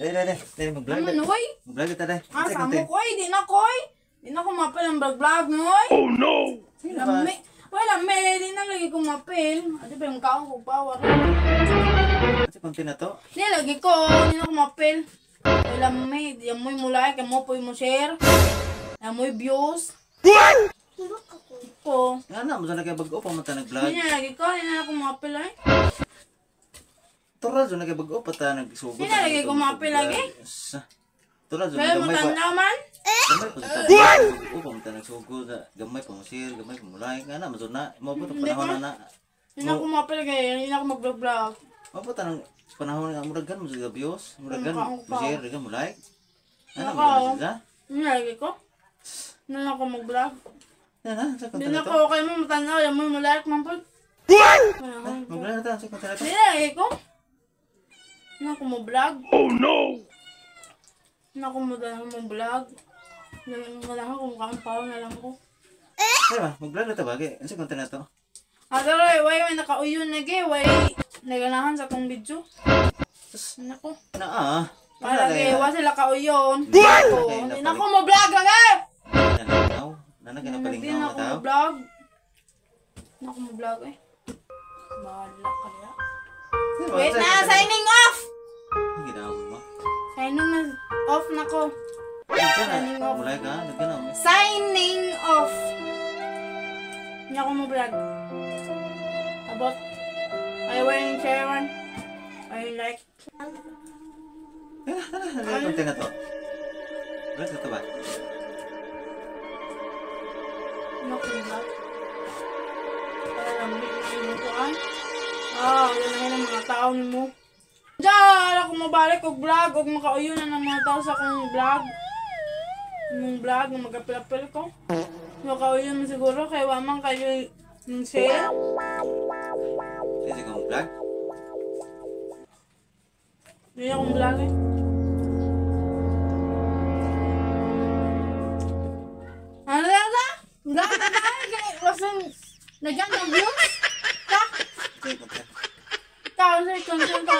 Dai, dai, dai. Dai, mag-vlog. Ano man, oy? Mag-vlog ta, dai. Ah, sa mo ko, oy. Di na ko, oy. Di na ko mapil ang vlog-vlog, no, oy. Oh no! Lami. Oy, lami. Di na lagi ko mapil. Ate pa yung kaon ko power. Sa konti na to. Di lagi ko. Di na ko mapil. Oy, lami. Di amoy mo like. Amo po mo share. Amoy views. Ko. Nga na, mo na kay bag-o pa man ta nag-vlog. Di na lagi ko. Di na ako mapil, ay. Tural jud na kay bag-o pa ta nagsugod. Di na lagi ko mapil lagi. Tural jud Kaya mo gamay pa. tanaw man. Gamay pa sa bag-o pa man ta nagsugod. Gamay pa mo share, gamay pa mo like. Nga na mo na mo pa panahon na na. Di na ako mapil kaya. Di na ako mag-vlog-vlog. Mo pa tanang panahon nga murag gan mo sa views, murag gan Ano mo share, gan mo like. Nga na mo Ano na. Di na lagi ko. Di na ako mag-vlog. Na na sa konti Di na na to. ko kayo mo matanaw. Amoy mo like man po. Mag-vlog na ta sa konti na to. Di na lagi ko. Di na ako mo-vlog. Oh no! Di na ako mo-vlog. Wala ko kung kaon pa na lang ko. Ay ba, mag-vlog na ta ba? Kay sa konti na to. Ate Roy, way may nakauyon na ge, way naganahan sa akong video. Nako. Na ah. Para ge, wa sila kauyon. What? Di na ako mo-vlog lang eh. Nalingaw. Nana Di ginapalingaw na na ako tao. mo-vlog. Di na ako mo-vlog eh. Bahala ka niya. Wait na, signing off! Ginawa mo. Signing na, off na ko. Signing off. Mulay ka, nagkana. Signing off! Hindi ako mo-vlog. Abot. Ayaw yung share man. Ayaw like. Ano konti na to? Vlog na to ba? Ano ko vlog? Para lang may kuan. Ah, wala na ng mga tao nimo. Diyan, ako mabalik og vlog og makauyon na ng mga tao sa akong vlog. Mong vlog nga magapil-apil ko. Makauyon mo siguro kay wa man kayo yung share. Sige kong vlog. Hindi akong vlog eh. Ano na na? Vlog na na kay wasan nagyan ng views. Ta, Sige konti. ta sa content ka.